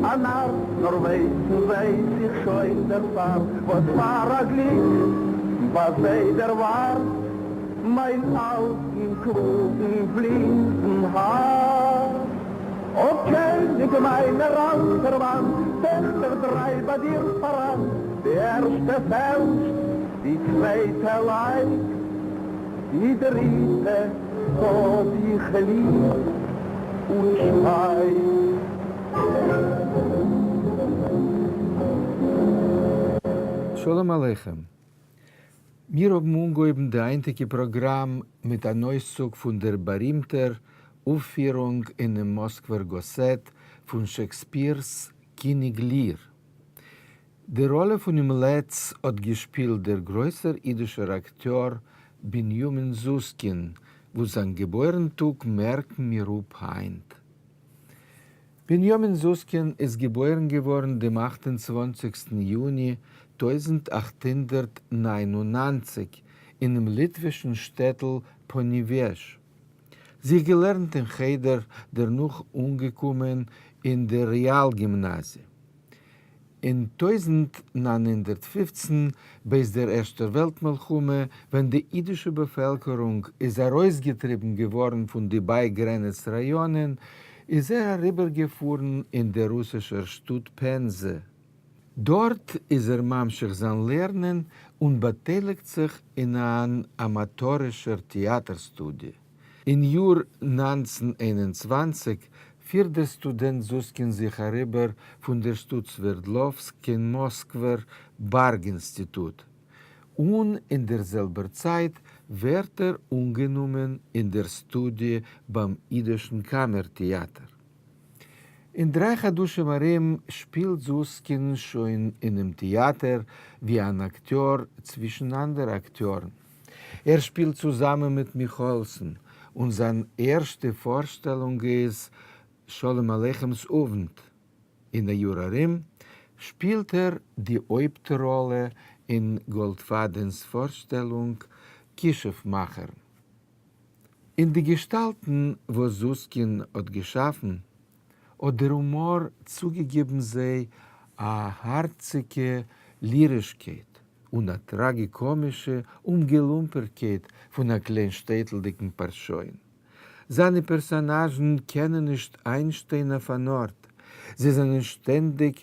אַ נאַר, נאָר ווייסן ווייס איך שוין דערפאַר, וואָס פאַר אַ גליק בײַ זיי דערוואַרט מײַן אַלטן קלוגן בלינדן האַר. אָ, קעניג מײַנער אַלטער מאַן, טעכטער דרײַ בײַ דיר פאַראַן, די ערשטע פעלשט, די צווייטע לייגט, די דריטע האָב איך ליב און שווייגט. שלום עליכם. מיר האבן אנגעהויבן די היינטיגע פראגראם מיט אן אויסצוג פון דער בארימטער אויפפירונג אינעם מאסקווער גאסעט פון שעקספיר'ס קיניג ליר. די ראלע פונעם לץ האט געשפילט דער גרויסער אידישער אקטיאר בנימין זוסקין, וואס זיין געבוירן טאג מערקן מיר אפ היינט. בנימין זוסקין איז געבוירן געווארן דעם אַכט און צוואַנציקסטן יוני 1899 אינעם ליטווישן שטעטל פאניוועזש. זיך געלערנט אין חדר, דערנאך אנגעקומען אין דער רעאל-גימנאזיע. אין 1915 בעת דער ערשטער וועלט מלחמה ווען די אידישע באפעלקערונג איז ארויסגעטריבן געווארן פון די בייגרענעץ ראיאנען איז ער אריבערגעפארן אין דער רוסישער שטאט פענזע. דארט איז ער ממשיך זיין לערנען און באטייליגט זיך אין אן אמאטארישער טעאטער סטודיע. אין יאר 1921 פירט דער סטודענט זוסקין זיך אריבער פון דער שטאט סווערדלאווסק קיין מאסקווער בארג אינסטיטוט, און אין דער זעלבער צייט ווערט ער אנגענומען אין דער סטודיע ביים אידישן קאמער טעאטער. אין דריי חדשים ארום שפילט זוסקין שוין אינעם טעאטער ווי אן אקטיאר צווישן אנדערע אקטיארן. ער שפילט צוזאמען מיט מיכאעלסן, און זיין ערשטע פארשטעלונג איז שלום עליכם'ס אוונט. אין א יאר ארום שפילט ער די הויפט ראלע אין גאלדפאדענ'ס פארשטעלונג כישוף-מאכערן. אין די געשטאלטן וואס זוסקין האט געשאפן, האט דער הומאר צוגעגעבן זיי א הארציגע לירישקייט און א טראגיקאמישע אומגעלומפערטקייט פון א קליינשטעטלדיגן פארשוין. זיינע פערסאנאזשן קענען נישט איינשטיין אויף אן ארט, זיי זענען שטענדיג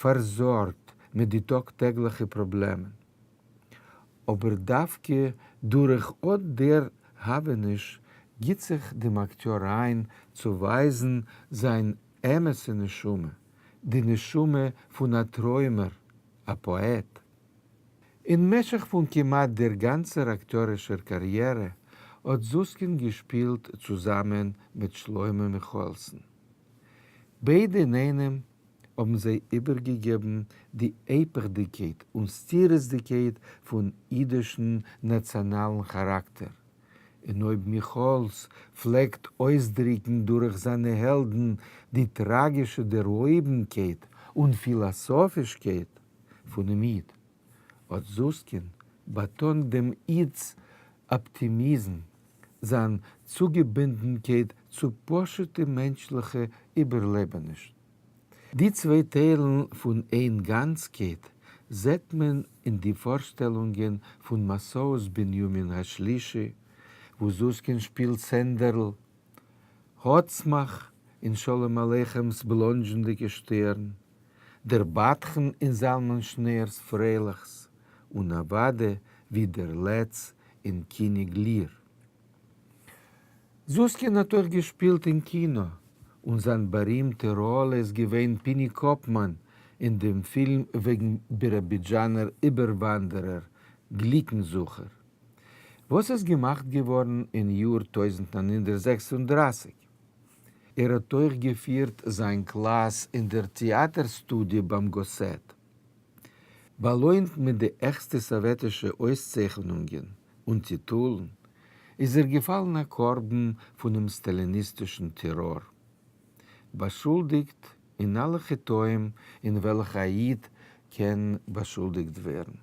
פארזארגט מיט די טאג טעגליכע פראבלעמען. אבער דווקא דורך אט דער האוועניש גיט זיך דעם אקטיאר איין צו ווייזן זיין אמת'ע נשמה, די נשמה פון א טרוימער, א פאעט. אין משך פון כמעט דער גאנצער אקטיארישער קאריערע האט זוסקין געשפילט צוזאמען מיט שלמה מיכאעלסן. ביידע אינאיינעם האבן זיי איבערגעגעבן די היפכדיקייט און סתירות'דיקייט פון אידישן נאציאנאלן כאראקטער, און אויב מיכאעלס פלעגט אויסדריקן דורך זיינע העלדן די טראגישע דערהויבנקייט און פילאסאפישקייט פונעם איד, האט זוסקין באטאנט דעם איד'ס אפטימיזם, זיין צוגעבונדנקייט צו פשוט'ע מענטשליכע איבערלעבענישן. די צוויי טיילן פון איין גאנצקייט זעט מען אין די פארשטעלונגען פון מסעות בנימין השלישי, וואו זוסקין שפילט סענדערל, האצמאך אין שלום עליכם'ס בלאנדזשנדיגע שטערן, דער בדחן אין זלמן שניאור'ס פרייליכס, און אוודאי ווי דער לץ אין קיניג ליר. זוסקין האט אויך געשפילט אין קינא, און זיין בארימטע ראלע איז געווען פיני קאפמאן אין דעם פילם וועגן ביראבידזשאנער איבערוואנדערער גליקנזוכער, וואס איז געמאכט געווארן אין יאר 1936. ער האט אויך געפירט זיין קלאס אין דער טעאטער סטודיע ביים גאסעט. באלוינט מיט די העכסטע סאוועטישע אויסצייכענונגען און טיטולן, איז ער געפאלן א קרבן פונעם סטאליניסטישן טעראר. באשולדיגט אין אלע חטאים אין וועלכע א איד קען באשולדיגט ווערן.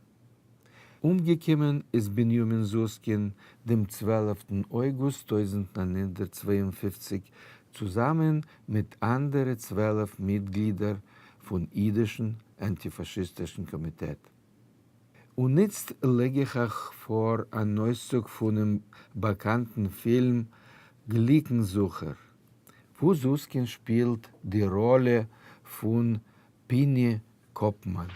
אומגעקומען איז בנימין זוסקין דעם צוועלפטן אויגוסט 1952 צוזאמען מיט אנדערע 12 מיטגלידער פון אידישן אנטיפאשיסטישן קאמיטעט. און איצט לייג איך אייך פאר אן אויסצוג פונעם באקאנטן פילם גליקן-זוכער, וואו זוסקין שפילט די ראלע פון פיני קאפמאן.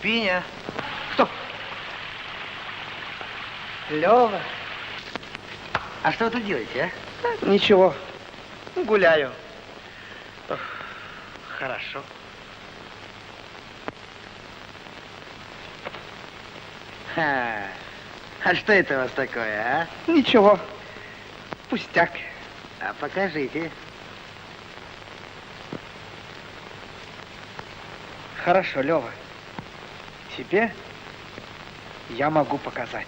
Пиня. Стоп. Лева. А что вы тут делаете, а? Так, ничего. Гуляю. Ох, хорошо. Ха. А что это у вас такое, а? Ничего. Пустяк. А покажите. Хорошо, Лева. Тебе я могу показать.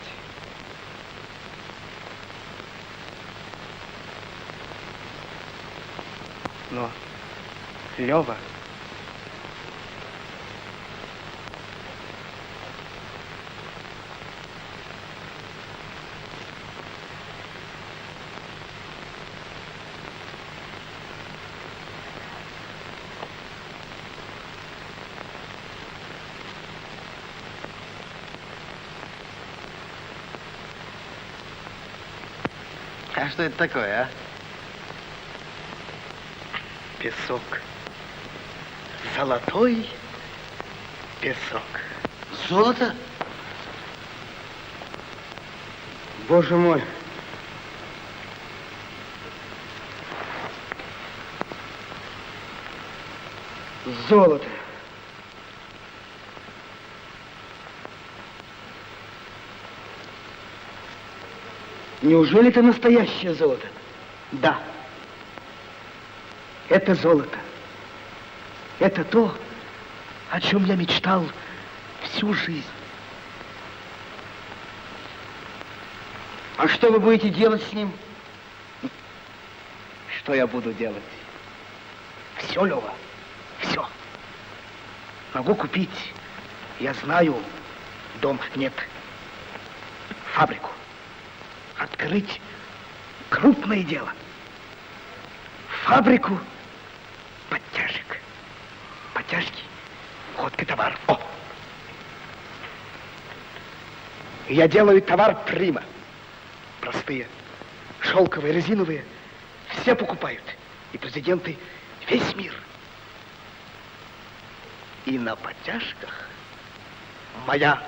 Но, Лева, А что это такое, а? Песок. Золотой песок. Золото? Боже мой. Золото. Неужели это настоящее золото? Да. Это золото. Это то, о чем я мечтал всю жизнь. А что вы будете делать с ним? Что я буду делать? Все, Лева, все. Могу купить, я знаю, дом нет, фабрику. Открыть крупное дело. Фабрику подтяжек. Подтяжки, ходкий товар. О! Я делаю товар прима. Простые, шелковые, резиновые. Все покупают. И президенты, весь мир. И на подтяжках моя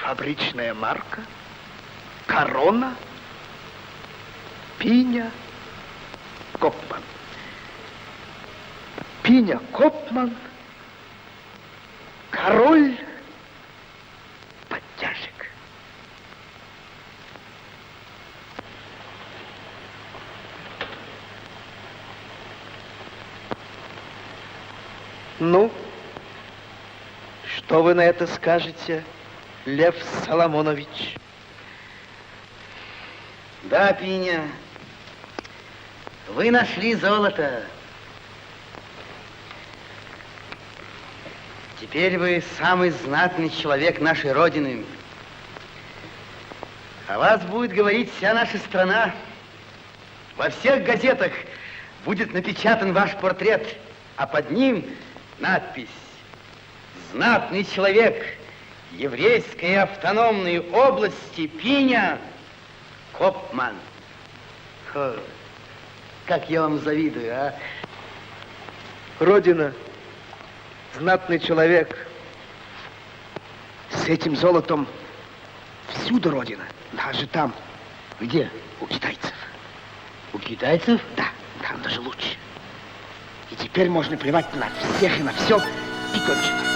фабричная марка Корона Пиня Копман. Пиня Копман, король подтяжек. Ну, что вы на это скажете, Лев Соломонович? Да, Пиня, вы нашли золото. Теперь вы самый знатный человек нашей Родины. О вас будет говорить вся наша страна. Во всех газетах будет напечатан ваш портрет, а под ним надпись «Знатный человек еврейской автономной области Пиня Копман». Хо, как я вам завидую, а? Родина, знатный человек. С этим золотом всюду Родина, даже там. Где? У китайцев. У китайцев? Да, там даже лучше. И теперь можно плевать на всех и на все, и кончено.